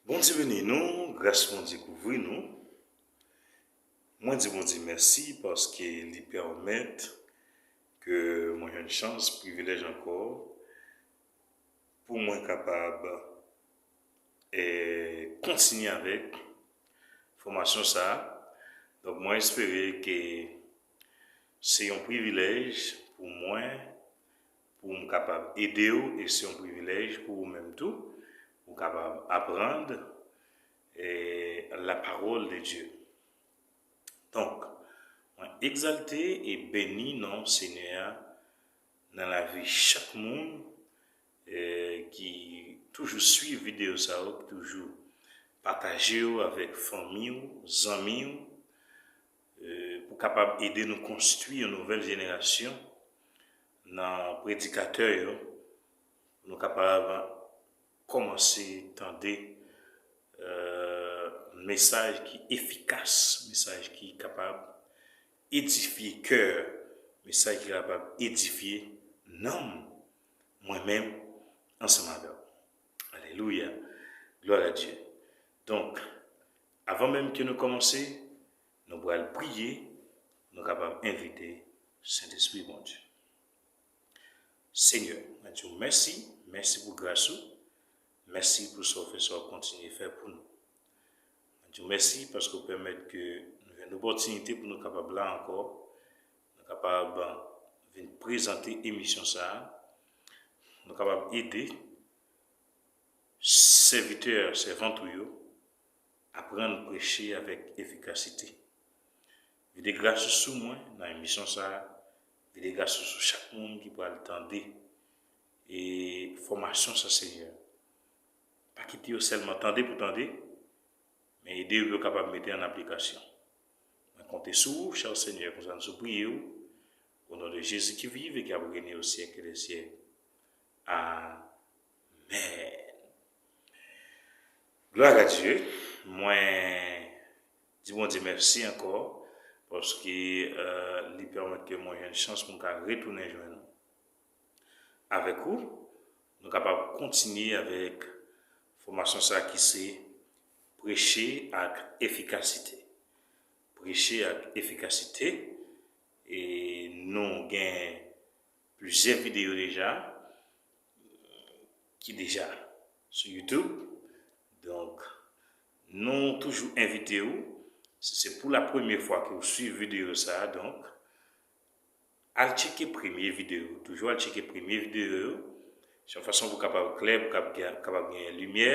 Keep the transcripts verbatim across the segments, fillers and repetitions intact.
Bondye beni nou, gras Bondye kouvri nou. Mwen di Bondye mèsi paske li pèmèt ke mwen jwenn chans, privilèj ankò pou mwen kapab, eh, kontinye avèk fòmasyon sa a. Donk, mwen espere ke se yon privilèj pou mwen, pou m kapab ede w, e se yon privilèj pou ou menm tou, pou w kapab aprann, eh, la parole de Dieu. Donk, mwen egzalte e beni non Senyè a nan lavi chak moun, eh, ki toujou swiv videyo sa yo, ki toujou pataje yo avèk fanmi w, zanmi w, eh, pou kapab ede nou konstwi yon nouvèl jenerasyon nan predikatè yo, pou nou kapab kòmanse tande, eh, mesaj ki efikas, mesaj ki kapab edifye kè, mesaj ki kapab edifye nanm mwen menm ansanm avè w. Alelouya. Glwa a Dye. Donk, avan menm ke nou kòmanse, nou pral priye, nou kapab envite Sentespri Bondye. Senyè, mwen di w mèsi, mèsi pou gras ou, mèsi pou sa w fè, sa w ap kontinye fè pou nou. Mwen di w mèsi paske w pèmèt ke nou jwenn opòtinite pou nou kapab la ankò, nou kapab vin prezante emisyon sa a, nou kapab ede sèvitè, sèvant ou yo aprann preche avèk efikasite. Vide gras ou sou mwen nan emisyon sa a. Vide gras ou sou chak moun ki pral tande e fòmasyon sa, Senyè. Pa kite yo sèlman tande pou tande, men ede yo pou yo kapab mete an aplikasyon. Mwen konte sou ou, chè Senyè, konsa m sou priye w, o non de Jezi ki viv e ki ap rene o syèk dè syèk. Amèn. Glwa a Dye. Mwen di Bondye mèsi ankò, paske, eh, li pèmèt ke mwen jwenn chans pou m ka retounen jwenn avèk ou. Nou kapab kontinye avèk fòmasyon sa ki se preche ak efikasite. Preche ak efikasite. E nou gen plizyè videyo deja ki deja sou YouTube. Donk, nou toujou envite w, si se pou la premyè fwa ke w swiv videyo sa a, donk, al tcheke premye videyo. Toujou al tcheke premye videyo yo. Se yon fason pou kapab klè, pou kap-, kapab gen limyè,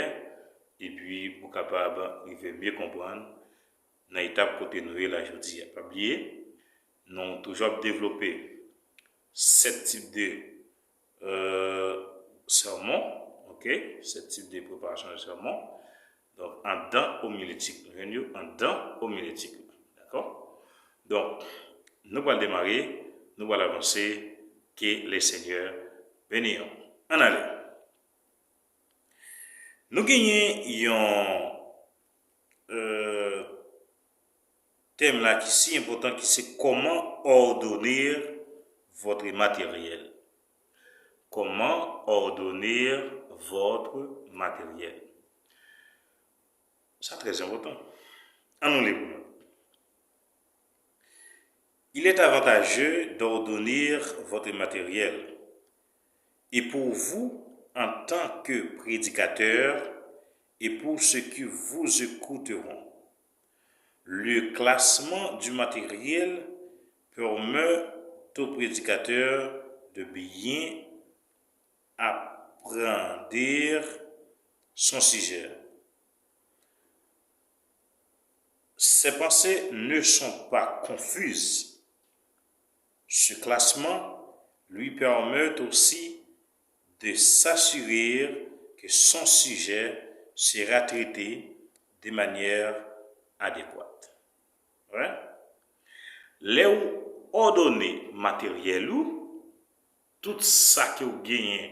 epi pou kapab rive mye konprann nan etap kote nou ye la jodi a. Pa bliye, nou toujou ap devlope sèt tip de, euh, sèmon, ok? Sèt tip de preparasyon de sèmon. Donk, anndan omiletik. Nou jwenn yo anndan omiletik la. Dakò? Donk, nou pral demare, nou pral avanse, ke le Senyè beni nou. Ann ale. Nou genyen yon, euh, tèm la ki si enpòtan, ki se comment ordonner votre matériel. Comment ordonner votre matériel. Sa trè enpòtan. Ann nou li pou nou. Il est avantageux d'ordonner votre matériel, et pour vous en tant que prédicateur, et pour ceux qui vous écouteront. Le classement du matériel permet au prédicateur de bien appréhender son sujet. Ses pensées ne sont pas confuses. Ce classement lui permet aussi de s'assurer que son sujet sera traité de manière adéquate. Right? Lè w òdone materyèl ou, tout sa ke w genyen,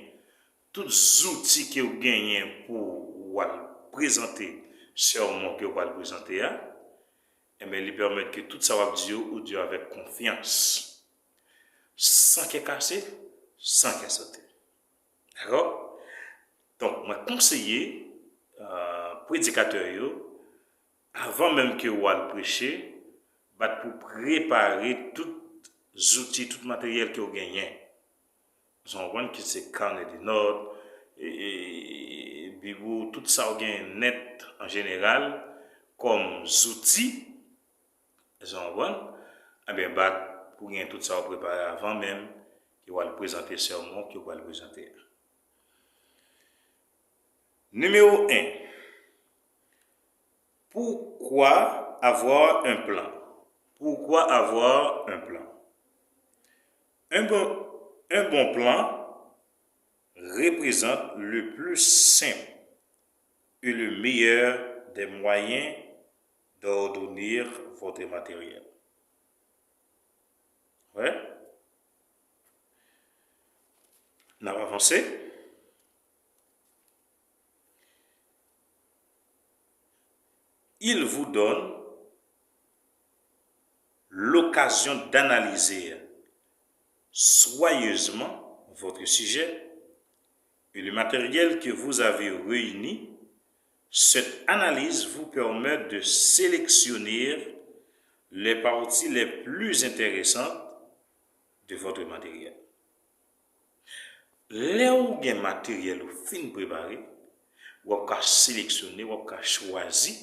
tout zouti ke w genyen pou w al prezante sèmon ke w pral prezante a, enben, li pèmèt ke tout sa w ap di yo, ou di yo avèk konfyans, san kè kase, san kè sote. Dakò? Donk, mwen konseye, euh, predikatè yo, avan menm ke w al preche, bat pou prepare tout zouti, tout materyèl ke w genyen. Sa w konprann ki se kanè de nòt, e, e, bib ou, tout sa w gen nèt an jeneral kòm zouti, sa w konprann, ebyen, bat pou gen tout sa w prepare avan menm ke w al prezante sèmon ke w pral prezante a. Nimewo en. Pourquoi avoir un plan? Pourquoi avoir un plan? Un bon, un bon plan représente le plus simple et le meilleur des moyens d'ordonner votre matériel. Ouais. N ap avanse. Il vous donne l'occasion d'analyser soigneusement votre sujet et le matériel que vous avez réuni. Cette analyse vous permet de sélectionner les parties les plus intéressantes de votre matériel. Lè ou gen materyèl ou fin prepare, w ap ka seleksyone, w ap ka chwazi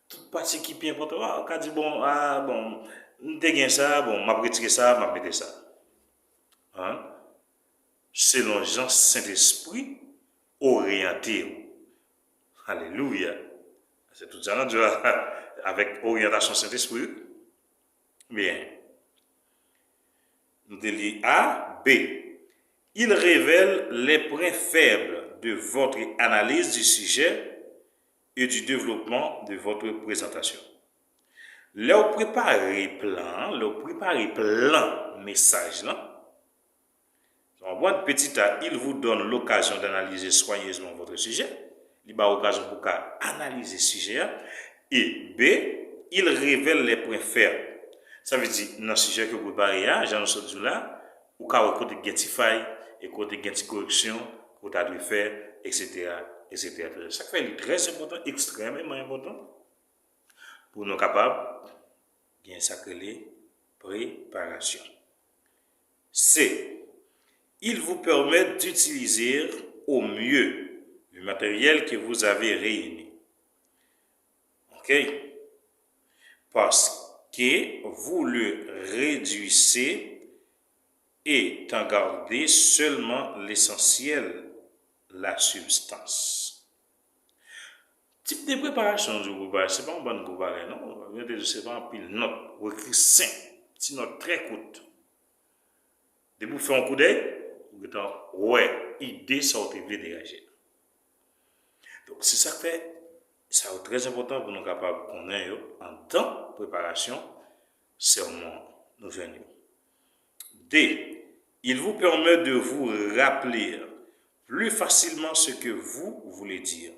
tout pati ki pi enpòtan. Ah, ou ka di, bon, ah, bon, m te gen sa, bon, m ap retire sa, m ap mete sa. Hein? Selon jan Sentespri oryante w. Alelouya! Se tout sa nan Dye a, avèk oryantasyon Sentespri, wi. Byen. Nou te li A, B. Il révèle les points faibles de votre analyse du sujet et du développement de votre présentation. Lè w prepare plan, lè w prepare plan mesaj lan, Bon, petit a, il vous donne l'occasion d'analyser soigneusement votre sujet. Li ba w okazyon pou ka analize sijè a. E B, il révèle les points faibles. Sa vle di, nan sijè ke w prepare a, jan nou sot di w la, ou ka wè kote gen ti fay, e kote gen ti koreksyon, ke w ta dwe fè, et cetera, et cetera. Sa k fè li trè enpòtan, ekstrèmeman enpòtan, pou nou kapab gen sa k rele preparasyon. C. Il vous permet d'utiliser au mieux le matériel que vous avez réuni. OK? Parce que vous le réduisez et en gardez seulement l'essentiel, la substance. Tip de preparasyon nou di w prepare, se pa yon bann gwo bagay, non. Yo te di se pa anpil nòt, ou ekri senp, ti nòt trè kout. Depi w fè yon koudèy, ou gentan wè ide sa w te vle degaje. Donk, se sa k fè, sa yo trè enpòtan pou nou kapab konnen yo antan preparasyon sèmon nou jwenn yo. D. Il vous permet de vous rappeler plus facilement ce que vous voulez dire.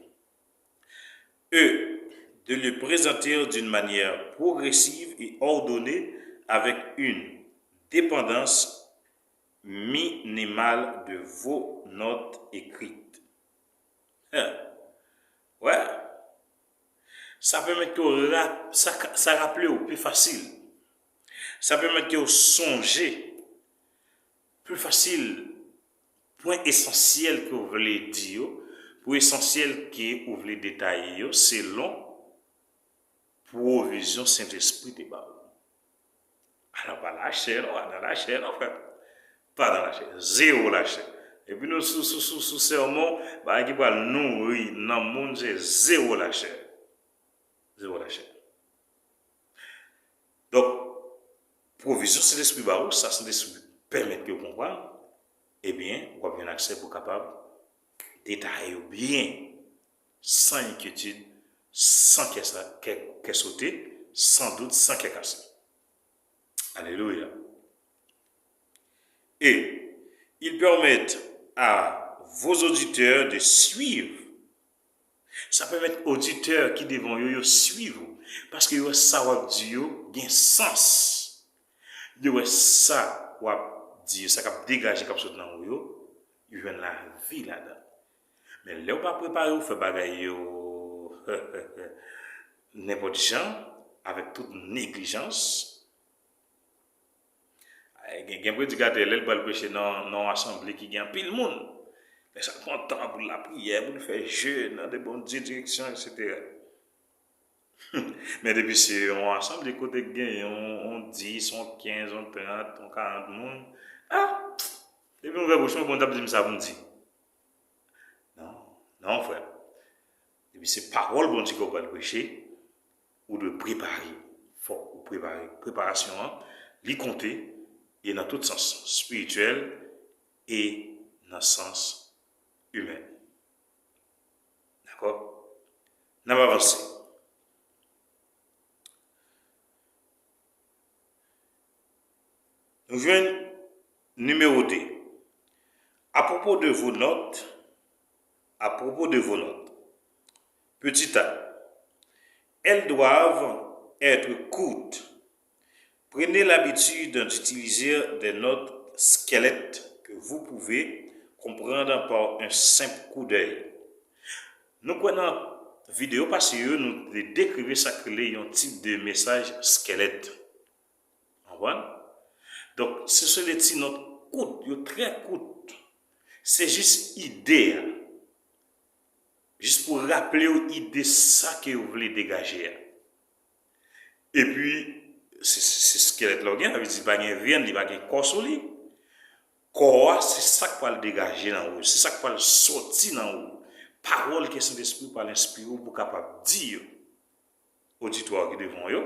E. De le présenter d'une manière progressive et ordonnée avec une dépendance minimale de vos notes écrites. Hein. Wè. Sa pèmèt ke w rap-, sa, sa raple w pi fasil. Sa pèmèt ke w sonje pi fasil pwen esansyèl ke w vle di yo, pwen esansyèl ke w vle detaye yo selon pwovizyon Sentespri te ba w. Alò, pa lachè, non, pa nan lachè, non, frè. Pa nan lachè. Zewo lachè. Epi nou sou, sou, sou, sou sèmon, bagay ki pral nouri nanm moun, se zewo lachè. Zewo lachè. Donk, pwovizyon Sentespri ba ou, sa Sentespri pèmèt ke w konprann, ebyen, w ap jwenn aksè pou w kapab detaye yo byen, san enkyetid, san kè sa-, kè, kè sote, san dout, san kè kase. Alelouya. Et ils permettent à vos auditeurs de suivre. Sa pèmèt oditè ki devan w yo, yo swiv ou, paske yo wè sa w ap di yo gen sans. Yo wè sa w ap di yo, sa k ap degaje, k ap sot nan ou yo, yo jwenn lavi ladan. Men lè w pa prepare, w fè bagay yo, Nenpòt jan, avèk tout neglijans. Gen, gen predikatè, lè l pral preche nan, nan yon asanble ki gen anpil moun, lè sa l pran tan pou l lapriyè, pou l fè jèn, mande Bondye direksyon, etsetera. Men depi se yon asanble kote k gen yon, yon dis, yon kenz, yon trant, yon karant moun, ah, depi m ouvè bouch mwen, Bondye ap di m sa pou m di. Non, non, frè. Depi se pawòl Bondye ke w pral preche, ou dwe prepare. Fòk ou prepare. Preparasyon an, li konte, e nan tout sans, espirityèl e nan sans imèn. Dakò? N ap avanse. Nou jwenn nimewo de. À propos de vos notes, à propos de vos notes, petit a, elles doivent être courtes. Prenez l'habitude d'utiliser des notes squelettes que vous pouvez comprendre par un simple coup d'œil. Nou kwè nan videyo pase yo, nou te dekrive sa k rele yon tip de mesaj skèlèt. Konprann? Donk, se, se de ti nòt kout, yo trè kout. Se jis ide a. Jis pou raple w ide sa ke w vle degaje a. Epi, se, se, se skèlèt la w gen, sa vle di li pa gen venn, li pa gen kò sou li. Kò a, se sa k pral degaje nan ou, se sa k pral sòti nan ou. Pawòl ke Sentespri pral enspire w pou w kapab di yo. Oditwa ki devan w yo,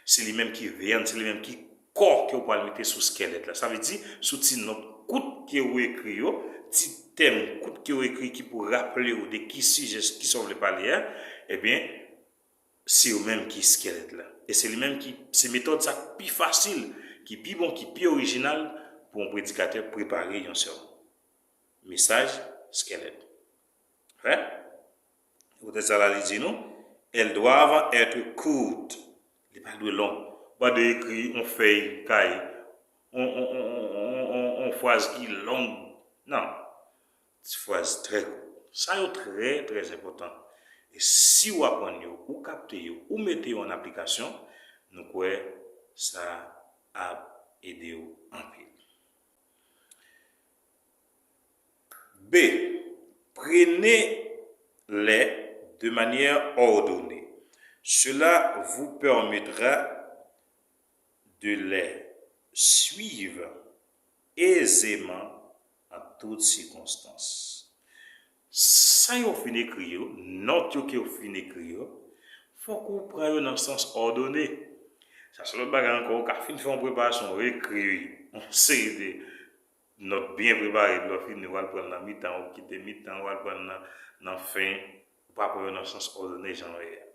se li menm ki venn, se li menm ki kò ke w pral mete sou skèlèt la. Sa vle di, sou ti nòt kout ke w ekri yo, ti tèm kout ke w ekri ki pou raple w de ki sijè, kisa w vle pale a, ebyen, se yo menm ki skèlèt la. E se li menm ki, se metòd sa k pi fasil, ki pi bon, ki pi orijinal pou yon predikatè prepare yon sèmon. Mesaj skèlèt. Vre? Poutèt sa la, li di nou, elles doivent être courtes. Li pa dwe long. Ou pa dwe ekri yon fèy kay, yon, yon, yon fraz ki long. Non. Ti fraz trè kout. Sa yo trè, trè enpòtan. E si w aprann yo, ou kapte yo, ou mete yo an aplikasyon, nou kwè sa ap ede w anpil. B. Prenez-les de manière ordonnée. Cela vous permettra de les suivre aisément en toutes circonstances. Sa yo fin ekri yo, nòt yo ke yo fin ekri yo, fòk ou pran yo nan sans òdone. Sa se lòt bagay ankò, ou ka fin fè yon preparasyon, ou ekri yon seri de nòt byen prepare, lè w fini, w al pran l nan mitan, ou kite mitan, w al pran l nan, nan fen, ou pa pran yo nan sans òdone jan yo ye a.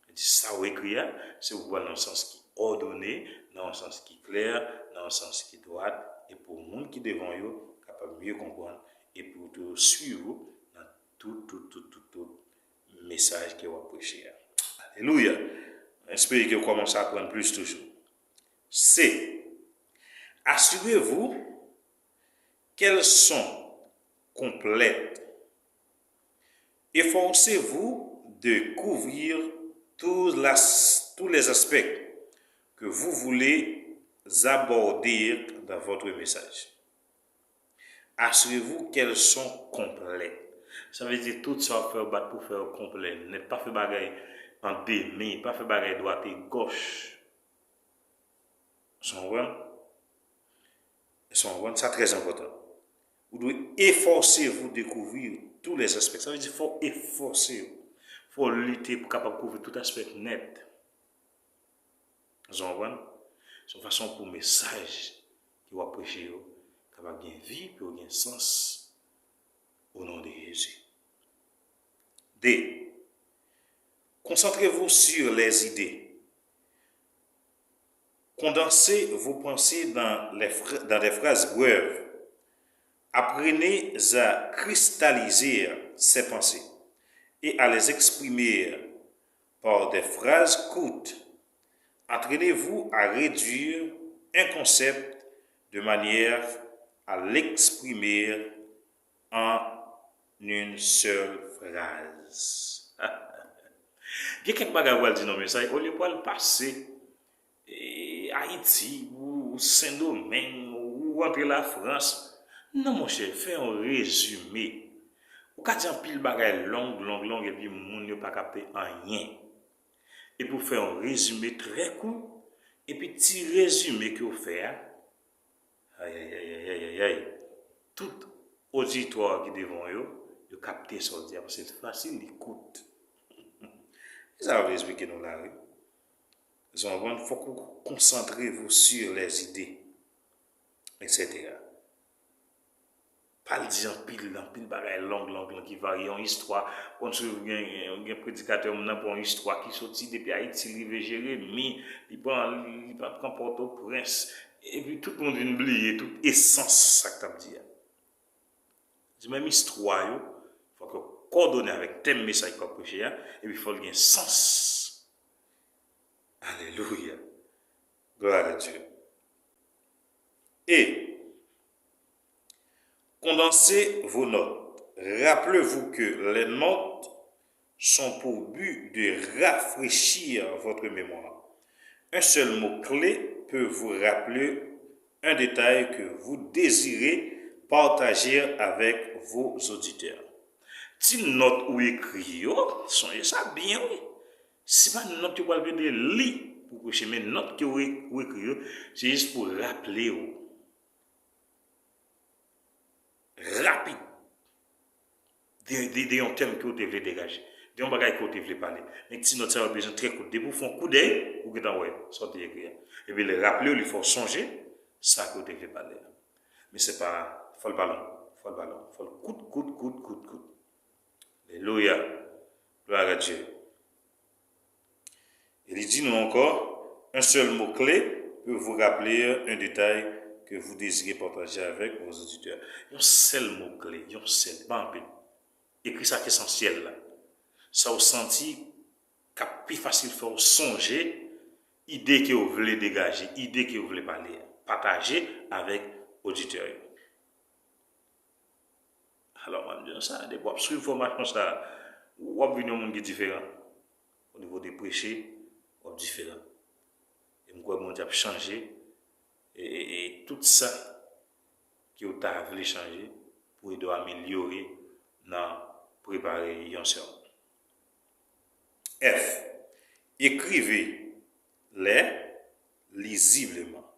Li di sa w ekri a, se pou w pran l nan sans ki òdone, nan yon sans ki klè, nan yon sans ki dwat, e pou moun ki devan yo kapab mye konprann, e pou yo tou swiv ou nan tout, tout, tout, tout, tout mesaj ke w ap preche a. Alelouya! Mwen espere ke w kòmanse aprann plis toujou. C. Assurez-vous qu'elles sont complètes. Efforcez-vous de couvrir tous las-, tous les aspects que vous voulez aborder dans votre message. Assurez-vous qu'elles sont complètes. Sa vle di tout sa w ap fè, w bat pou fè yo konplè nèt. Pa fè bagay an demi, pa fè bagay dwat e gòch. Sa w konprann? Sa w konprann? Sa trè enpòtan. Ou dwe efforcez-vous de couvrir tous les aspects. Sa vle di fò w efòse w. Fò w lite pou kapab kouvri tout aspè nèt. Sa w konprann? Se yon fason pou mesaj ke w ap preche yo kapab gen vi, pou yo gen sans. Au nom de Jésus. D. Concentrez-vous sur les idées. Condensez vos pensées dans les phra-, dans des phrases brèves. Apprenez à cristalliser ces pensées et à les exprimer par des phrases courtes. Entraînez-vous à réduire un concept de manière à l'exprimer en une seule phrase. Gen kèk bagay ou pral di nan mesaj, olye pou al pase e, Ayiti, ou, ou Sendomeng, ou rantre Lafrans, non, monchè, fè yon rezime. Ou ka di anpil bagay long, long, long, epi moun yo pa kapte anyen. Epi w fè yon rezime trè kou, epi ti rezime ke w fè a, ayayayayayay, tout oditwa ki devan w yo, yo kapte sa w di a, paske l fasil, li kout. Kisa yo vle esplike nou la, wi? Zon konprann, fòk ou konsantre vous sur les idées, et cetera. Pa al di anpil, anpil bagay long, long, long ki varye yon istwa. Konn swiv gen, gen predikatè, moun nan pran yon istwa ki soti depi Ayiti, li rive Jeremi, li pran, li pa pran Pòtoprens. Epi tout moun vin bliye tout esans sa k t ap di a. Di menm istwa yo, fòk yo kòdone avèk tèm mesaj k w ap preche a, epi fò l gen sans. Alelouya. Gloire à Dieu. Et condensez vos notes. Rappelez-vous que les notes sont pour but de rafraîchir votre mémoire. Un seul mot-clé peut vous rappeler un détail que vous désirez partager avec vos auditeurs. Ti nòt ou ekri yo, sonje sa byen, wi. Se pa nòt yo pral plede li pou preche, men nòt ke ou e-, ou ekri yo, se jis pou raple w. Rapid. De, de, de yon tèm ke w te vle degaje. De yon bagay ke w te vle pale. Men ti nòt sa yo bezwen trè kout. Depi w fè yon koudèy, ou gentan wè sa w te ekri a. Epi lè raple w, li fè w sonje sa ke w te vle pale a. Men se pa, fò l pa long. Fò l pa long. Fò l kout, kout, kout, kout, kout. Alelouya. Gloire à Dieu. E li di nou ankò, un seul mot-clé peut vous rappeler un détail que vous désirez partager avec vos auditeurs. Yon sèl mo kle, yon sèl, pa anpil. Ekri sa k esansyèl la. Sa w santi k ap pi fasil fè w sonje ide ke w vle degaje, ide ke w vle pale a. Pataje avèk oditè yo. Alò, m ap di nou sa, depi w ap swiv fòmasyon sa a, w ap vin yon moun ki diferan. O nivo de preche, w ap diferan. E m kwè Bondye ap chanje, e, e, e tout sa ke w ta vle chanje pou ede w amelyore nan prepare yon sèmon. F. Écrivez-les lisiblement.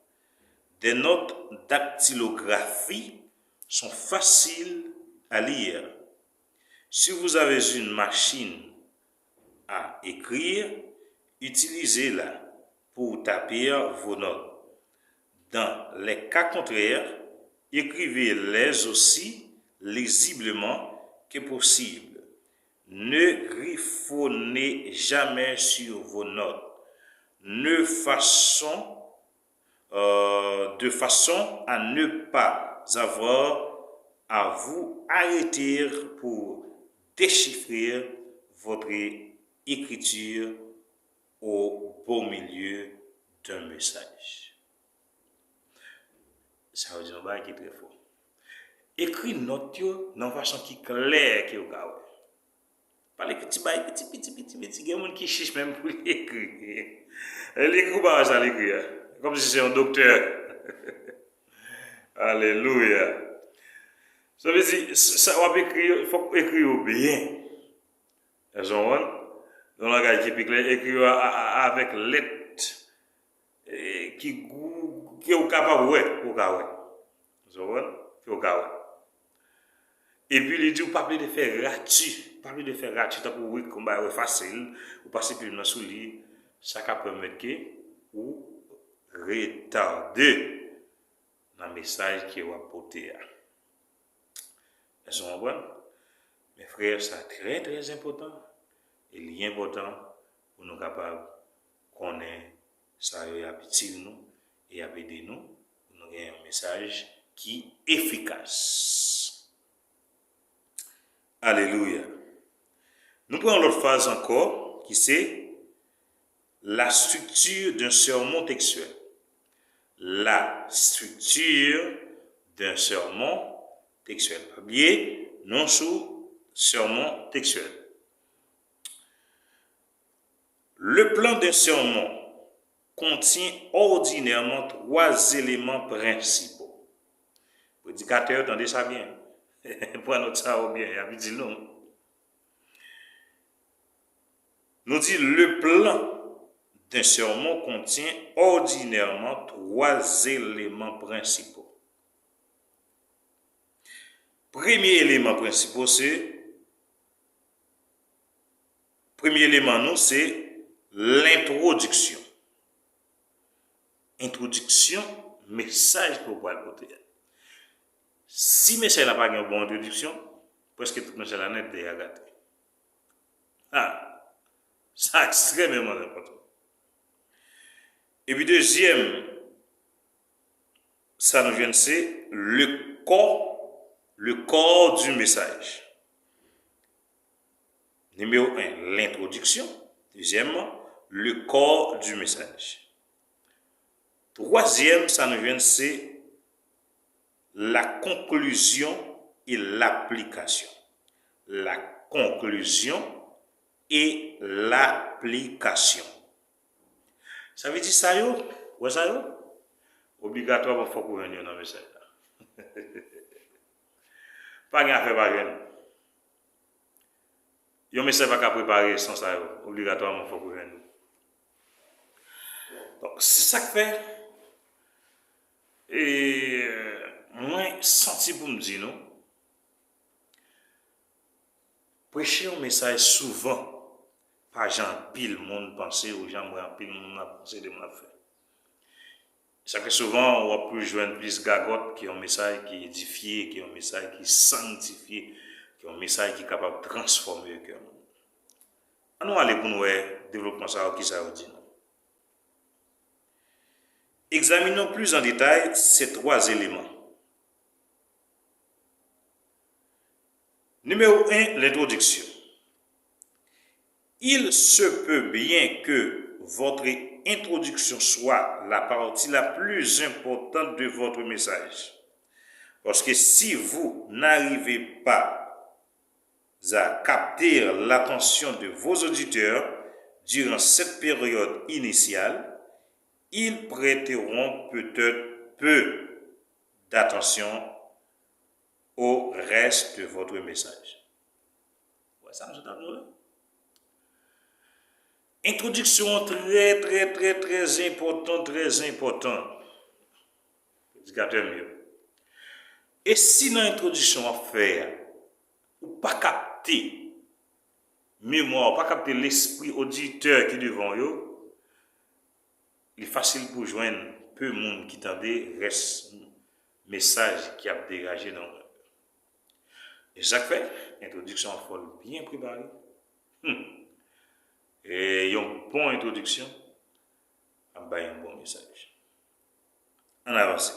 Des notes dactylographiques sont faciles à lire. Si vous avez une machine à écrire, utilisez-la pour taper vos notes. Dans les cas contraires, écrivez-les aussi lisiblement que possible. Ne griffonnez jamais sur vos notes, ne façon, euh, de façon à ne pas avoir à vous arrêter pour déchiffrer votre écriture au beau milieu d'un message. Sa yo di yon bagay ki trè fò. Ekri nòt yo nan fason ki klè ke yo ka wè. Pa l ekri ti bagay piti, piti, piti, piti. Gen moun ki chich menm pou li ekri. Li ekri ou pa wè sa l ekri a. Kòmsi se yon doktè. Alelouya. Sa vle di, sa w ap ekri yo, fòk ou ekri yo byen. Èske w konprann? Yon langaj ki pi klè, ekri yo a, a, a, avèk lèt, e, ki gou, ke w kapab wè, ke w ka wè. Èske w konprann? Ke w ka wè. Epi li di w pa plede fè rati, pa plede fè rati, tankou w ekri yon bagay, w efase l, ou pase plim nan sou li, sa ka pèmèt ke ou retade nan mesaj ke w ap pote a. Èske w konprann? Men frè, sa trè, trè enpòtan. E li enpòtan pou nou kapab konnen sa yo, y ap itil nou e y ap ede nou pou nou gen yon mesaj ki efikas. Alelouya. Nou pran yon lòt fraz ankò ki se la structure d'un sermon textuel. La structure d'un sermon textuel. Pa bliye, nou sou sermon textuel. Le plan d'un sermon contient ordinairement trois éléments principaux. Predikatè yo, tande sa byen. Pran nòt sa yo byen, y ap di nou. Nou di, le plan d'un sermon contient ordinairement trois éléments principaux. Premye eleman prensipal se, premye eleman nou se lentwodiksyon. Entwodiksyon mesaj ke w pral pote a. Si mesaj la pa gen yon bon entwodiksyon, prèske tout mesaj la nèt deja gate. Ah, sa ekstrèmeman enpòtan. Epi dezyèm, sa nou jwenn se le corps, le corps du message. Nimewo en, lentwodiksyon. Dezyèmman, le corps du message. Twazyèm, sa nou jwenn se la conclusion et l'application. La conclusion et l'application. Sa vle di sa yo, wè sa yo? Obligatwaman fòk ou jwenn yo nan mesaj la. Pa gen afè pa jwenn. Yon mesaj pa ka prepare san sa yo. Obligatwaman fòk ou jwenn yo. Donk, se sa k fè, e, mwen santi pou m di nou, preche yon mesaj souvan, pa jan anpil moun panse ou jan mwen anpil moun ap panse de m ap fè. Sa fè souvan w ap plis jwenn plis gagòt ke yon mesaj ki edifye, ke yon mesaj ki sanntifye, ke yon mesaj ki kapab transfòme kè moun. Ann nou ale pou n wè devlopman sa yo, kisa yo di nou. Examinons plus en détail ces trois éléments. Numéro un, l'introduction. Il se peut bien que votre introduction soit la partie la plus importante de votre message. Parce que si vous n'arrivez pas à capter l'attention de vos auditeurs durant cette période initiale, ils prêteront peut-être peu d'attention au reste de votre message. Wè sa m sot ap di w la? Entwodiksyon an trè, trè, trè, trè enpòtan, trè enpòtan. Predikatè m yo. E si nan entwodiksyon w ap fè a, ou pa kapte memwa, ou pa kapte lespri oditè ki devan w yo, li fasil pou jwenn pe moun ki tande rès mesaj ki ap degaje nan w. E sa k fè, entwodiksyon an fò l byen prepare. Hmm. E yon bon entwodiksyon ap bay yon bon mesaj. Ann avanse.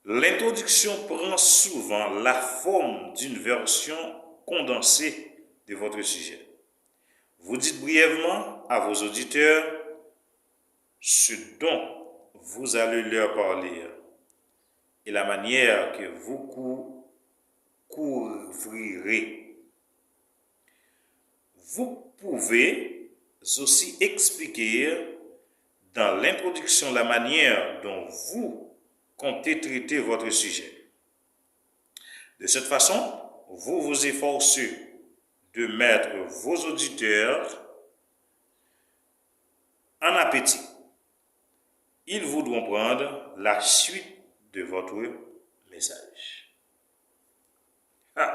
L'introduction prend souvent la forme d'une version condensée de votre sujet. Vous dites brièvement à vos auditeurs ce dont vous allez leur parler et la manière que vous cou- couvrirez. Vous pouvez aussi expliquer dans l'introduction la manière dont vous comptez traiter votre sujet. De cette façon, vous vous efforcez de mettre vos auditeurs en appétit. Ils voudront prendre la suite de votre message. Ah.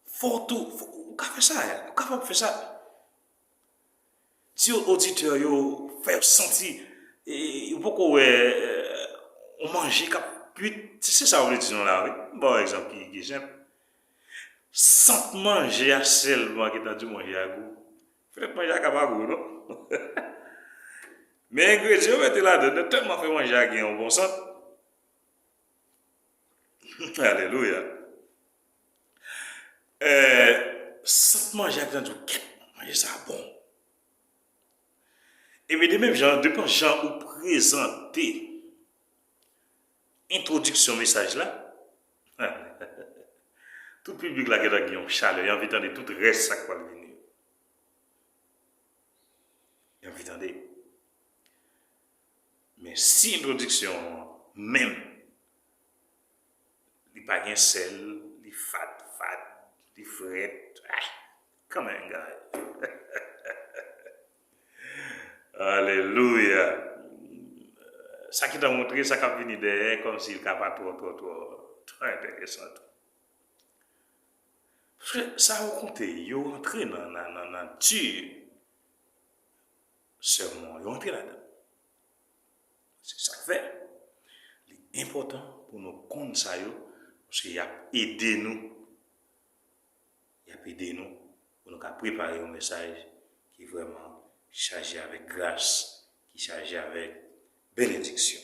Fò w tou, fò, ou ka fè sa, ou kapab fè sa. Di oditè yo, fè yo santi, e, ou poko wè, e, yon manje k ap kuit. Se, se sa w vle di nou la, wi. M ba w egzanp ki, ki senp. Sant manje a sèlman ki ta di manje a gou. Petèt manje a ka pa gou, non? Men engredyan yo mete ladan nan tèlman fè manje a gen yon bon sant. Alelouya. E, sant manje a ki ta di w, kèt, manje sa bon. Ebyen, de menm jan, depann jan ou prezante entwodiksyon mesaj la, Tout piblik la gentan gen yon chalè, y anvi tande tout rès sa k pral vini yo. Y anvi tande. Men si entwodiksyon an menm, li pa gen sèl, li fad fad, li frèt, ah, come on, guys. Alelouya. Sa ki ta montre sa k ap vini dèyè, kòmsi l ka pa twò, twò, twò, twò enteresan tou. Paske sa yo konte, yo rantre nan, nan, nan nati sèmon an, yo rantre ladan. Se sa k fè li enpòtan pou nou konn sa yo, paske y ap ede nou. Y ap ede nou pou nou ka prepare yon mesaj ki vrèman chaje avèk gras, ki chaje avèk benediksyon.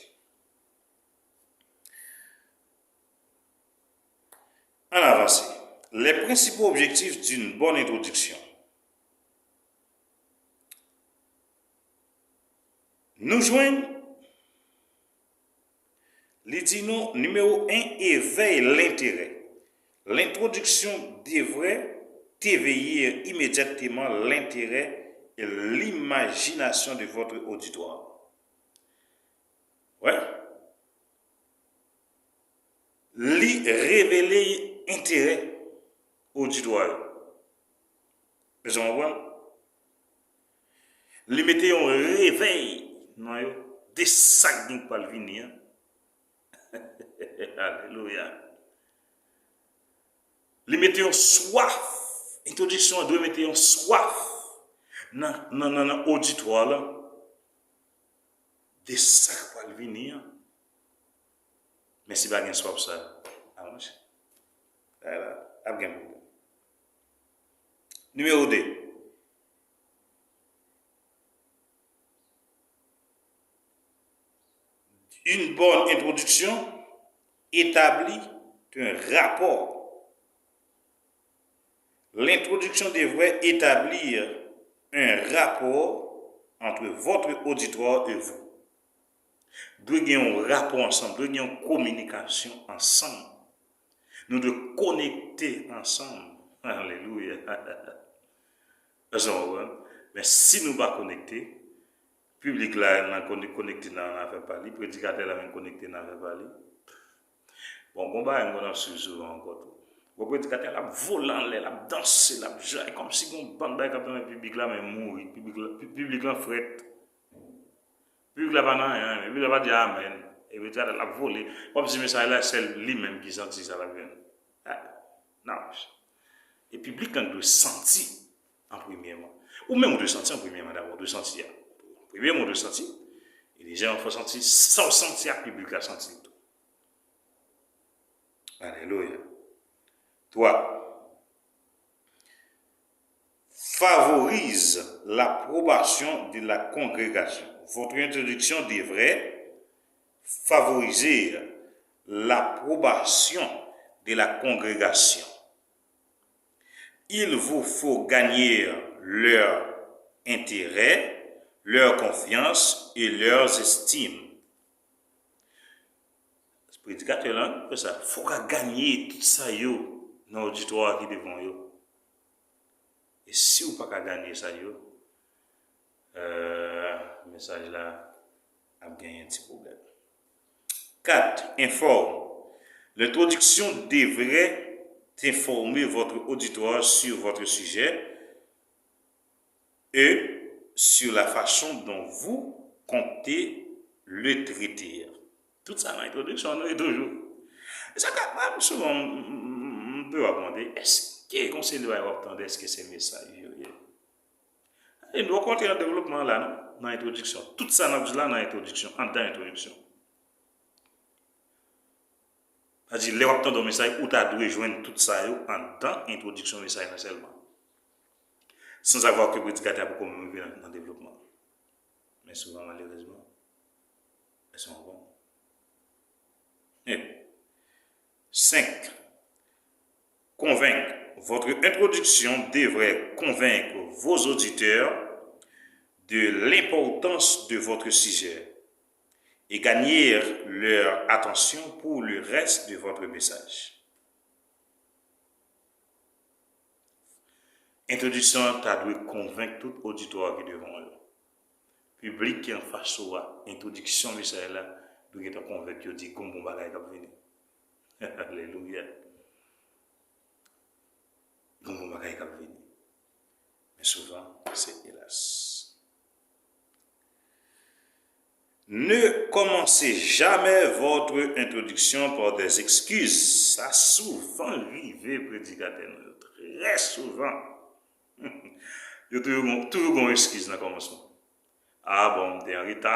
Ann avanse. Les principaux objectifs d'une bonne introduction. Nou jwenn, li di nou, nimewo en, éveil l'intérêt. L'introduction devrait éveiller immédiatement l'intérêt et l'imagination de votre auditoire. Wè. Li revele enterè oditwa yo. Èske w konprann? Li mete yon revèy nan yo de sa k gen pou al vini an. Alelouya. Li mete yon swaf. Entwodiksyon an dwe mete yon swaf nan, nan, nan, nan oditwa la de sa k pral vini an. Men si pa gen swaf sa, a monchè, bagay la ap gen pwoblèm. Nimewo de. Une bonne introduction établit un rapport. L'introduction devrait établir un rapport entre votre auditoire et vous. Dwe gen yon rapò ansanm, dwe gen yon kominikasyon ansanm. Nou dwe konekte ansanm. Alelouya. Èske w konprann? Men si nou pa konekte, piblik la nan konek-, konekte nan afè pa li, predikatè la menm konekte nan afè pa li. Bon, gon bagay m konn ap swiv souvan ankò tou. Bon, predikatè la ap vole anlè, l ap danse, l ap jay, kòmsi gon bann bagay k ap nan men piblik la, men mouri, piblik la, pi-, piblik lan frèt. Piblik la pa nan anyen, men piblik la pa di amèn. E predikatè la ap vole, kòmsi mesaj la sèl li menm ki santi sa l ap jwenn. Ah, nan. E piblik lan dwe santi an premyèman. Ou menm ou dwe santi an premyèman dabò, ou dwe santi a. Premyèman ou dwe santi. E dezyèmman fò w santi sa w santi a, piblik la santi l tou. Alelouya. Twa. Favorise l'approbation de la congrégation. Votre introduction devrait favoriser l'approbation de la congrégation. Il vous faut gagner leur intérêt, leur confiance et leur estime. Predikatè la, fè sa. Fò w ka ganye tout sa yo nan oditwa a ki devan yo. E si w pa ka ganye sa yo, euh, mesaj la ap genyen ti pwoblèm. Kat, informe. L'introduction devrait informer votre auditoire sur votre sujet et sur la façon dont vous comptez le traiter. Tout sa nan entwodiksyon an, nou ye toujou. E sa ka, mwen, souvan, m, m, m, m toujou ap mande, èske konsèy de bagay w ap tande, èske se mesaj yo ye? E nou poko antre nan devlopman an la, non, nan entwodiksyon. Tout sa n ap di la nan entwodiksyon, anndan entwodiksyon. Sa di, lè w ap tande yon mesaj, ou ta dwe jwenn tout sa yo anndan entwodiksyon mesaj lan sèlman. Sans avoir que predikatè a poko menm rive nan, nan devlopman. Men souvan, malerezman, èske w konprann? Senk. Convaincre. Votre introduction devrait convaincre vos auditeurs de l'importance de votre sujet et gagner leur attention pour le reste de votre message. Entwodiksyon an ta dwe konvenk tout oditwa ki devan w yo. Piblik ki anfas ou a, entwodiksyon mesaj la dwe gentan konvenk yo di gon bon bagay k ap vini. Alelouya. Gon bon bagay k ap vini. Men souvan, se elas. Ne commencez jamais votre introduction par des excuses. Sa souvan rive predikatè nou yo, trè souvan. Yo toujou gon, toujou gon eskiz nan kòmansman. A bon, m te an reta,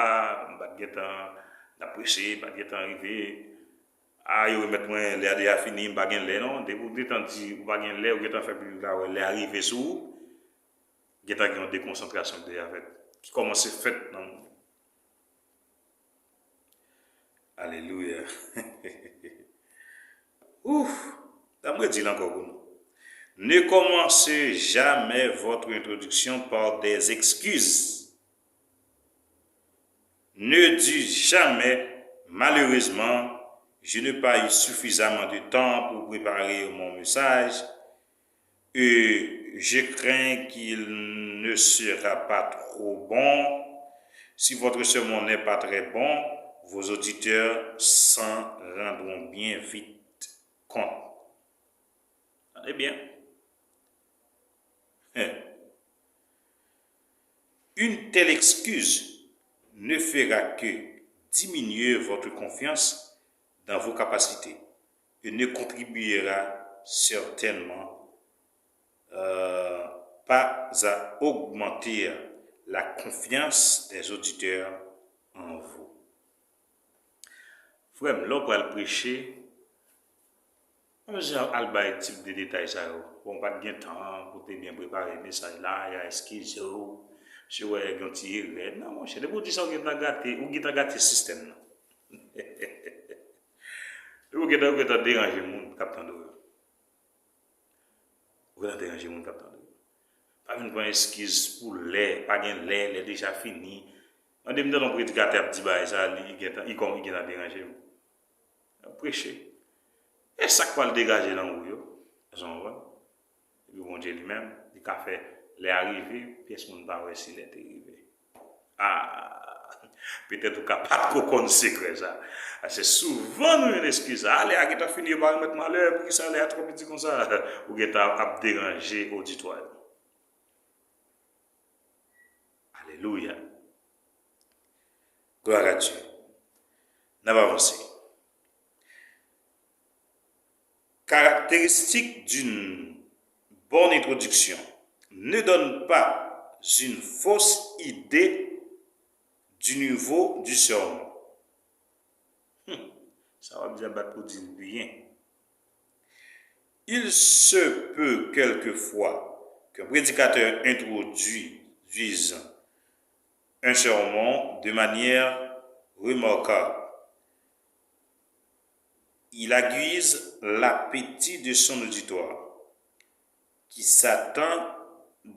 m pa t gentan, n ap preche, m pa t gentan rive. A, yo remèt mwen, lè a deja fini, m pa gen lè non. Depi w gentan di ou pa gen lè, ou gentan fè piblik la wè lè a rive sou ou, gentan gen yon dekonsantrasyon ki deja fèt, ki kòmanse fèt nan moun. Alelouya. Ouf! Ann redi l ankò pou nou. Ne commencez jamais votre introduction par des excuses. Ne dites jamais, malheureusement, je n'ai pas eu suffisamment de temps pour préparer mon message, et je crains qu'il ne sera pas trop bon. Si votre sermon n'est pas très bon, vos auditeurs s'en rendront bien vite compte. Tande byen. Une telle excuse ne fera que diminuer votre confiance dans vos capacités et ne contribuera certainement euh, pas à augmenter la confiance des auditeurs en vous. Frè m, lè w pral preche, pa bezwen al bay tip de detay sa yo. Bon, w pa t gen tan pou w te byen prepare mesaj la, y a eskize w. Si w wè gen yon ti erè, non, monchè, depi w di sa, w gentan gate, ou gentan gate sistèm nan. Ou gentan, ou gentan deranje moun k ap tande w yo. Ou gentan deranje moun k ap tande w yo. Pa vin pran eskiz pou lè, pa gen lè, lè deja fini. Mande m tande yon predikatè ap di bagay sa, li gentan, li kòm li gentan deranje m. L ap preche. E sa k pral degaje nan ou yo? Èske w konprann? Epi Bondye li menm, li ka fè lè a rive, pyès moun pa wè si lè te rive. Ah, petèt ou ka pa t ko konn sekrè sa. Paske souvan nou jwenn eskiz sa, ah, lè a gentan fini, yo pa remèt mwen lè, poukisa lè a twò piti konsa? Ou gentan ap deranje oditwa yo. Alelouya. Gloire à Dieu. N ap avanse. Caractéristique d'une bonne introduction. Ne donne pas une fausse idée du niveau du sermon. Hmm. Sa w ap di a bat pou di l byen. Il se peut quelquefois qu'un prédicateur introduise un sermon de manière remarquable. Il aiguise l'appétit de son auditoire, qui s'attend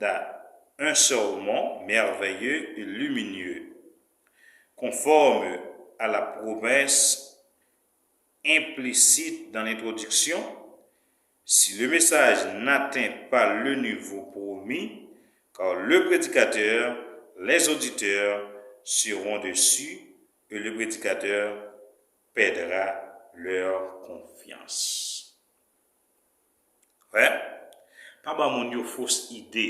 à un sermon merveilleux et lumineux, conforme à la promesse implicite dans l'introduction. Si le message n'atteint pas le niveau promis, car le prédicateur, les auditeurs seront déçus et le prédicateur perdra leur confiance. Wè, pa ba moun yo fos ide.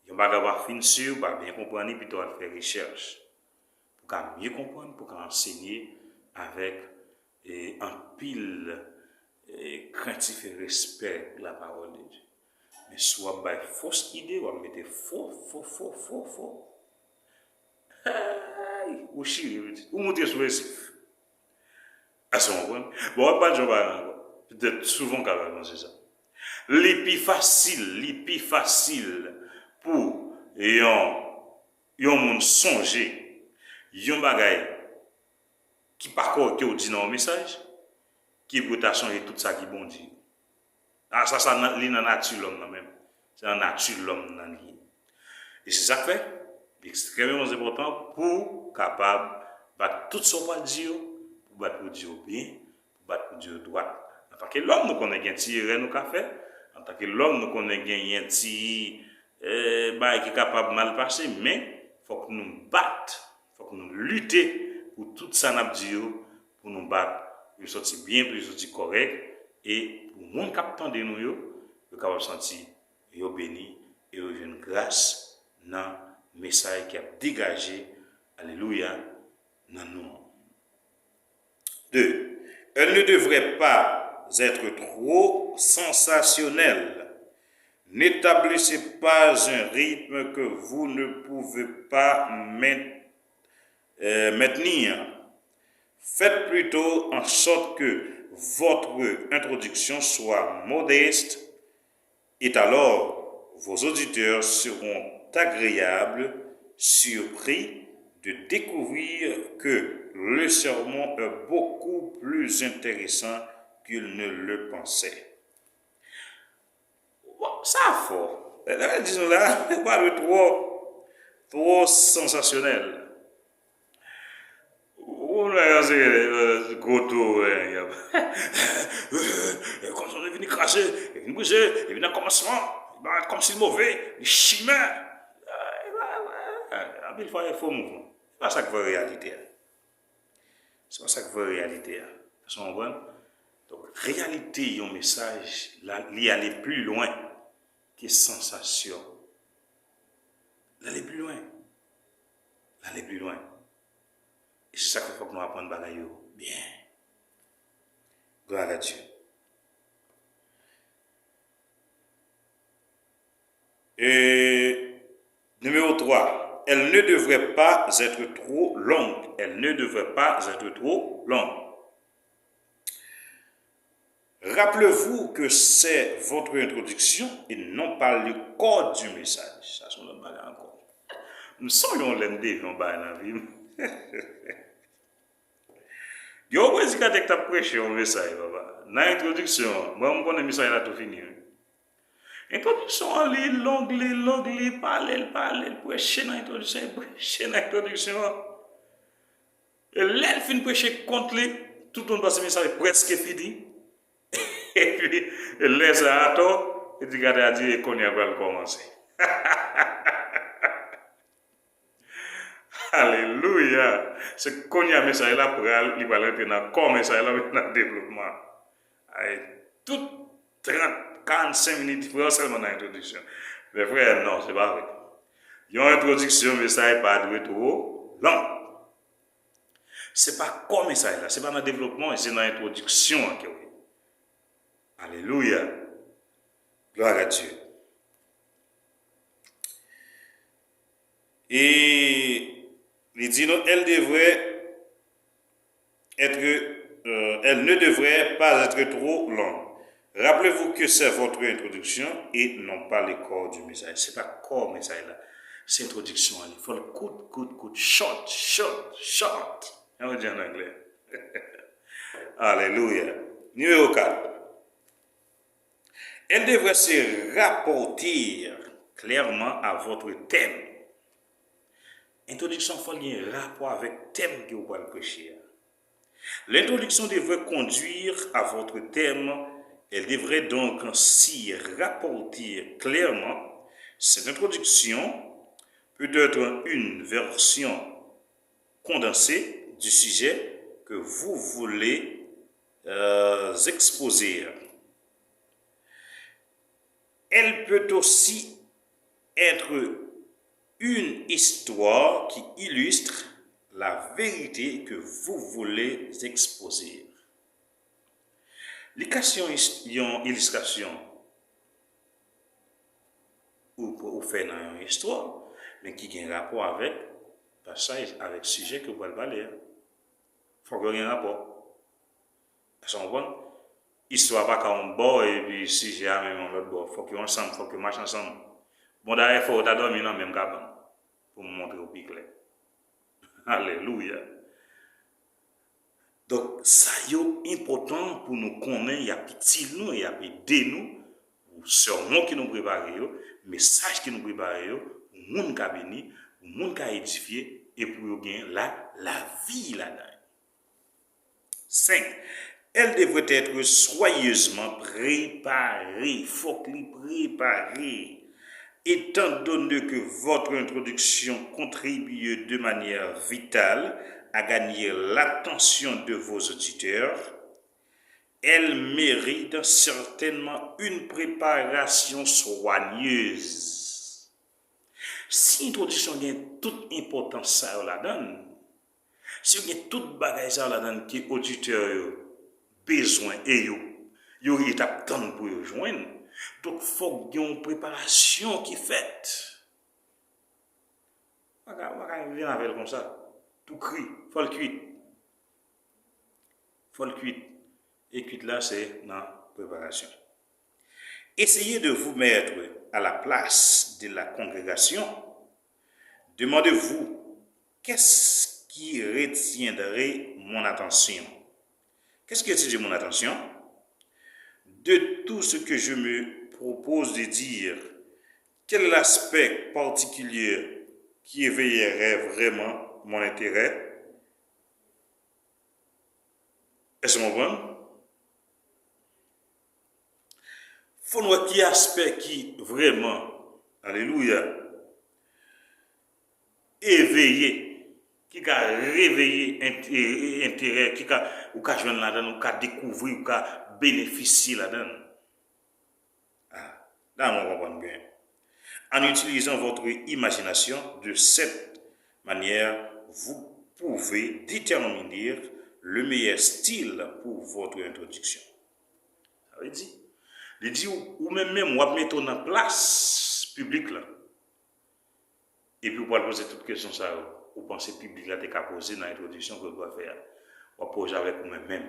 Yon bagay w pa fin si, w pa byen konprann li, pito w al fè rechèch. Pou w ka mye konprann, pou w ka ansenye avèk e, anpil e, krentif e respè pou lapawòl de Dye. Men si w ap bay fos ide, w ap mete fo, fo, fo, fo, fo. Hey! Ou chire, pitit. Ou moute sou resif. Èske w konprann? Bon, w ap bat yon bagay ankò. Petèt souvan w ka panse sa. Li pi fasil, li pi fasil pou yon, yon moun sonje yon bagay ki pa kòrèk ke w di nan yon mesaj, ki pou ta sonje tout sa ki bon di. A, sa, sa nan, li nan nati lòm nan menm. Se nan nati lòm nan li ye. E se sa k fè, li ekstrèmeman enpòtan pou w kapab bat tout sa w pral di yo, pou w bat pou w di yo byen, pou w bat pou w di yo dwat. Antanke lòm, nou konnen gen ti erè nou ka fè, Antanke lòm, nou konnen genyen ti, eh, bagay ki kapab mal pase, men fòk nou bat, fòk nou lite pou tout sa n ap di yo, pou nou bat, pou yo soti byen, pou yo soti kòrèk, e pou moun k ap tande nou yo, yo kapab santi yo beni e yo jwenn gras nan mesaj ki ap degaje, alelouya, nan nou an. Deux, elle ne devrait pas être trop sensationnelle. N'établissez pas un rythme que vous ne pouvez pas main- euh, maintenir. Faites plutôt en sorte que votre introduction soit modeste, et alors vos auditeurs seront agréablement surpris de découvrir que le sermon est beaucoup plus intéressant qu'ils ne le pensaient. Bon, sa fò. Lè l di nou la, pa dwe twò, twò sansasyonèl. Ou wè yon seri de gwo tou, wè, y ap kòmsi li vin kraze, li vin brize, li vin nan kòmansman, li parèt kòmsi l move, li chimè. Anpil fwa, e fo mouvman. Se pa sa k vrè reyalite a. Se pa sa k vrè reyalite a. Èske w konprann? Donk, reyalite yon mesaj, la, li ale pli lwen ke sansasyon. L ale pli lwen. L ale pli lwen. E se sa k fè fòk nou aprann bagay yo byen. Gloire à Dieu. Et numéro trois, elle ne devrait pas être trop longue. Elle ne devrait pas être trop longue. Rappelez-vous que c'est votre introduction et non pas le corps du message. Sa se yon lòt bagay ankò. M sonje yon lè m te viv yon bagay nan vi m. Gen yon predikatè ki t ap preche yon mesaj, papa. Nan entwodiksyon an, mwen, m konnen mesaj la tou fini, wi. Entwodiksyon an, li long, li long, li pale, li pale, li preche nan entwodiksyon, li preche nan entwodiksyon an. E lè l fin preche kont li, tout moun panse mesaj prèske fini. Epi, lè sa a tou, predikatè a di, e kounye a pral kòmanse. Alelouya! Se kounye a mesaj la pral, li pral rantre nan kò mesaj la, nan devlopman. Ay, tout trant, karannsenk minit, frè, sèlman nan entwodiksyon. Men frè, non, se pa vre. Yon entwodiksyon, mesaj pa dwe twò long. Se pa kò mesaj la, se pa nan devlopman, se nan entwodiksyon an ke w ye. Alelouya! Gloire à Dieu. Et il dit, non, elle devrait être, euh, elle ne devrait pas être trop longue. Rappelez-vous que c'est votre introduction et non pas le corps du message. Se pa kò mesaj la, se entwodiksyon an. Li fò l kout, kout, kout, short, short, short. Jan yo di an anglè. Alelouya. Nimewo kat. Elle devrait se rapporter clairement à votre thème. Entwodiksyon fò l gen rapò avèk tèm ke w pral preche a. L'introduction devrait conduire à votre thème. Elle devrait donc s'y rapporter clairement. Cette introduction peut être une version condensée du sujet que vous voulez, euh, exposer. Elle peut aussi être une histoire qui illustre la vérité que vous voulez exposer. Li ka se yon, yon ilistrasyon ou, ou fè nan yon istwa, men ki gen rapò avèk pasaj, avèk sijè ke w pral pale a. Fòk yo gen rapò. Èske w konprann? Istwa pa ka yon bò epi sijè a menm yon lòt bò. Fòk yo ansanm, fòk yo mache ansanm. Bon, dayè, fò w ta dòmi nan menm kabann pou m montre w pi klè. Alelouya! Donk, sa yo enpòtan pou nou konnen, y ap itil nou, y ap ede nou pou sèmon ke nou prepare yo, mesaj ke nou prepare yo, pou moun ka beni, pou moun ka edifye, e pou yo gen la, lavi ladan yo. Senk, Elle devrait être soigneusement préparée. Fòk li prepare. Étant donné que votre introduction contribue de manière vitale à gagner l'attention de vos auditeurs, elle mérite certainement une préparation soigneuse. Si entwodiksyon gen tout enpòtans sa yo ladan l, si yo gen tout bagay sa yo ladan l ke oditè yo bezwen e yo, yo t ap tann pou yo jwenn, donk fòk gen yon preparasyon ki fèt. Ou pa ka, ou pa ka vin avè l konsa, tou kri, fò l kwit. Fò l kwit. E kwit la, se nan preparasyon. Essayez de vous mettre à la place de la congrégation. Demandez-vous, qu'est-ce qui retiendrait mon attention? Qu'est-ce qui retient mon attention? De tout ce que je me propose de dire, quel est l'aspect particulier qui éveillerait vraiment mon intérêt? Èske w konprann? Fò n wè ki aspè ki vrèman, alelouya, eveye, ki ka reveye ent-, e, e, enterè, ki ka, ou ka jwenn ladan l, ou ka dekouvri, ou ka benefisye ladan l. Ah, la, nou konprann byen. En utilisant votre imagination, de cette manière, vous pouvez déterminer le meilleur style pour votre introduction. Sa vle di, li di ou, ou menm menm, w ap mete w nan plas piblik la. Epi ou pral poze tout kesyon sa yo ou panse piblik la te ka poze nan entwodiksyon ke w pral fè a. W ap poze avèk ou menm menm.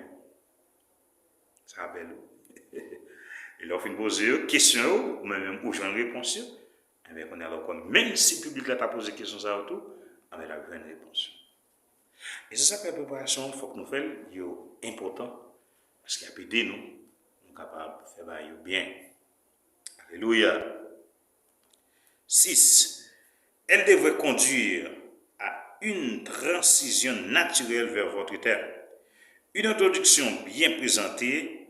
Sa bèl wi. E lè w fin poze yo, kesyon yo, ou menm menm ou jwenn repons yo, enben kounye a la w konn, menm si piblik la ta poze kesyon sa yo tou, enben l ap jwenn repons yo. E se sa k fè preparasyon an, fòk nou fè l, yo enpòtan, paske y ap ede nou, nou kapab fè bagay yo byen. Alelouya. Six. Elle devrait conduire à une transition naturelle vers votre thème. Une introduction bien présentée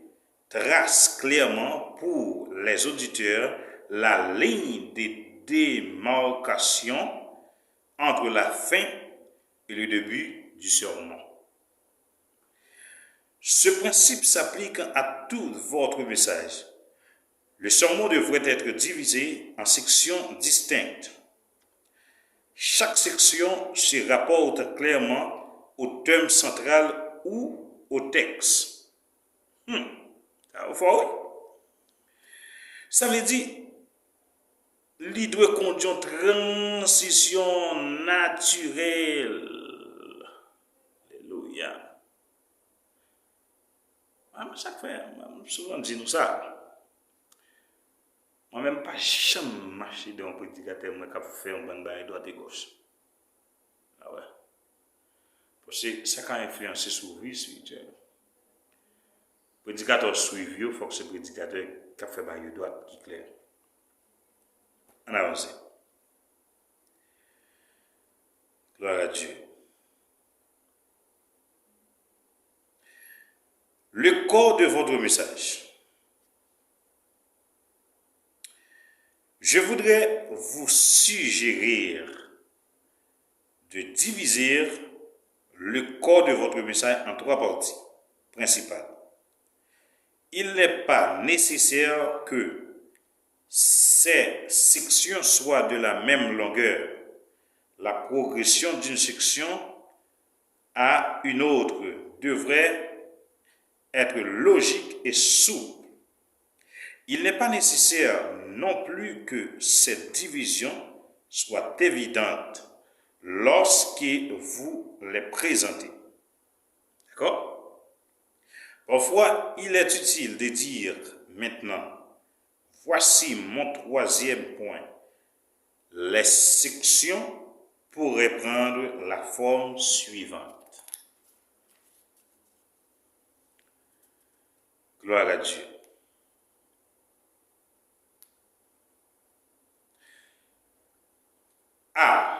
trace clairement pour les auditeurs la ligne de démarcation entre la fin et le début du sermon. Ce principe s'applique à tout votre message. Le sermon devrait être divisé en sections distinctes. Chaque section se rapporte clairement au thème central ou au texte. Hmm. Sa yo fò, wi. Sa vle di, li dwe kondui yon transisyon natirèl. Alelouya. Ah, men sa k fè, m souvan di nou sa. Mwen menm, m pa janm mache de yon predikatè m wè k ap fè yon bann bagay dwat e gòch. A wè. Paske sa ka enfliyanse sou vi espirityèl. Predikatè w swiv yo, fòk se predikatè k ap fè bagay yo dwat, ki klè. Ann avanse. Gloire à Dieu. Le corps de votre message. Je voudrais vous suggérer de diviser le corps de votre message en trois parties principales. Il n'est pas nécessaire que ces sections soient de la même longueur. La progression d'une section à une autre devrait être logique et souple. Il n'est pas nécessaire non plus que cette division soit évidente lorsque vous les présentez. D'accord? Parfois, il est utile de dire maintenant, voici mon troisième point. Les sections pourraient prendre la forme suivante. Gloire à Dieu. A.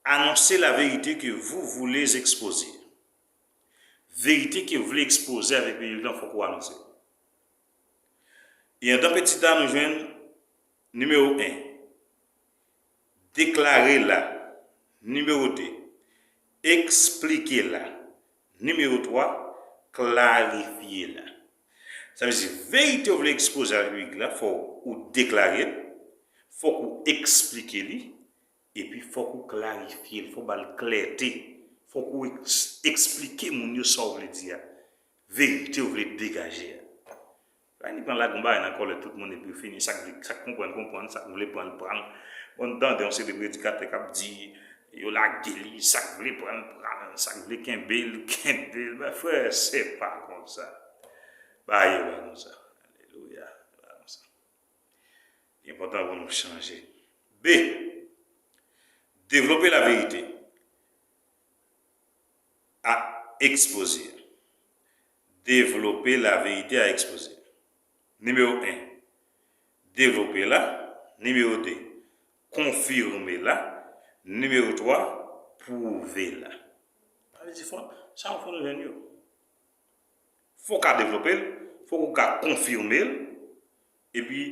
Annoncez la vérité que vous voulez exposer. Verite ke w vle ekspoze avèk piblik lan, fòk ou anonse. E andan peti a, nou jwenn nimewo en, deklare la. Nimewo de, eksplike la. Nimewo twa, klarifye la. Sa vle di, verite w vle ekspoze avèk piblik la, fò ou deklare l, fòk ou eksplike li, epi fòk ou klarifye l, fòk ou ba l klète, fòk ou eks-, eksplike moun yo sa w vle di a, verite w vle degaje a. Pa ni pran lage yon bagay nan kòlèt tout moun epi fini, sa k vle, sa k konprann, konprann, sa k vle pran, pran. Bon, n tande yon seri de predikatè k ap di, yo lage li, sa k vle pran, pran, sa k vle kenbe l, kenbe l. Men frè, se pa konsa. Bagay yo pa konsa. Alelouya. Se pa konsa. Li enpòtan pou nou chanje. B, devlope la verite a ekspoze. Devlope la verite a ekspoze. Nimewo en, devlope la. Nimewo de, konfime la. Nimewo twa, pwouve la. Sa vle di fò, sa yo fò nou jwenn yo. Fòk ou ka devlope l, fòk ou ka konfime l, epi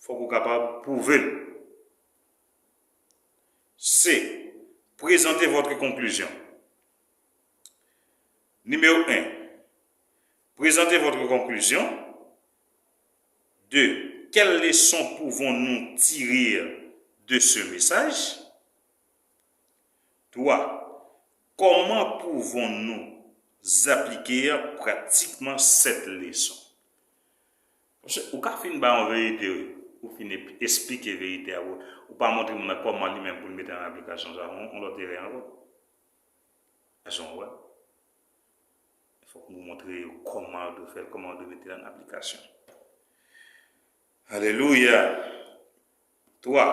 fòk ou kapab pwouve l. C, présentez votre conclusion. Numéro un, présentez votre conclusion. Deux, quelle leçon pouvons-nous tirer de ce message? Trois, comment pouvons-nous appliquer pratiquement cette leçon? Paske ou ka fin ba yon verite, wi. Ou fin ep-, esplike verite a, ou, ou pa montre moun nan kòman li menm pou l mete an aplikasyon sa, yon, yon lòt erè ankò. Èske w wè? Fòk nou montre yo kòman yo dwe fè l, kòman yo dwe mete l an aplikasyon. Alelouya! Twa,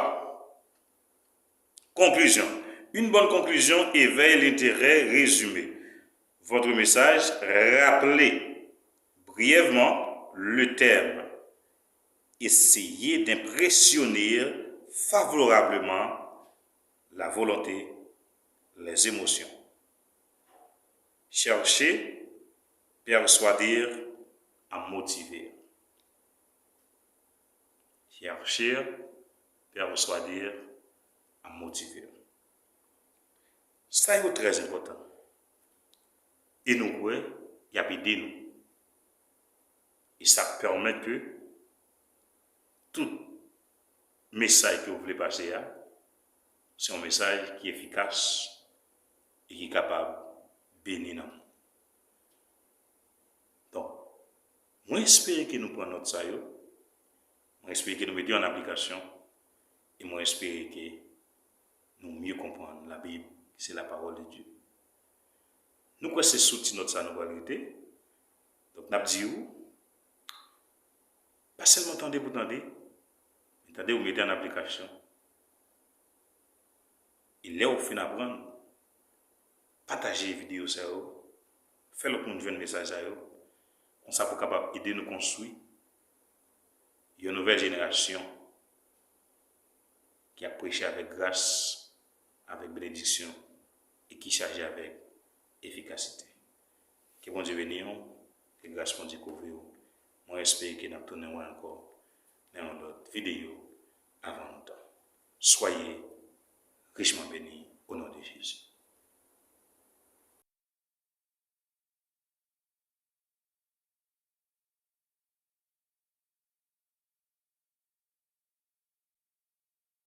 conclusion. Une bonne conclusion éveille l'intérêt. Résumé. Votre message, rappelez brièvement le thème. Essayez d'impressionner favorablement la volonté, les émotions. Cherchez, persuader, à motiver. Cherchez, persuader, à motiver. Sa yo trè enpòtan. E nou kwè y ap ede nou. E sa ap pèmèt ke tout mesaj ke w vle pase a, se yon mesaj ki efikas e ki kapab beni nanm ou. Donk, mwen espere ke nou pran nòt sa yo, mwen espere ke nou mete yo an aplikasyon, e mwen espere ke nou mye konprann Labib, ki se la parole de Dieu. Nou kwè se sou ti nòt sa nou pral rete. Donk, n ap di w, pa sèlman tande pou tande, men tande ou mete an aplikasyon. E lè ou fin aprann, pataje videyo sa yo, fè lòt moun jwenn mesaj sa yo. Konsa pou kapab ede nou konstwi yon nouvèl jenerasyon ki ap preche avèk gras, avèk benediksyon e ki chaje avèk efikasite. Ke Bondye beni w, ke gras Bondye kouvri w. Mwen espere ke n ap tounen wè ankò nan yon lòt videyo avan lontan. Soyez richement bénis au nom de Jésus.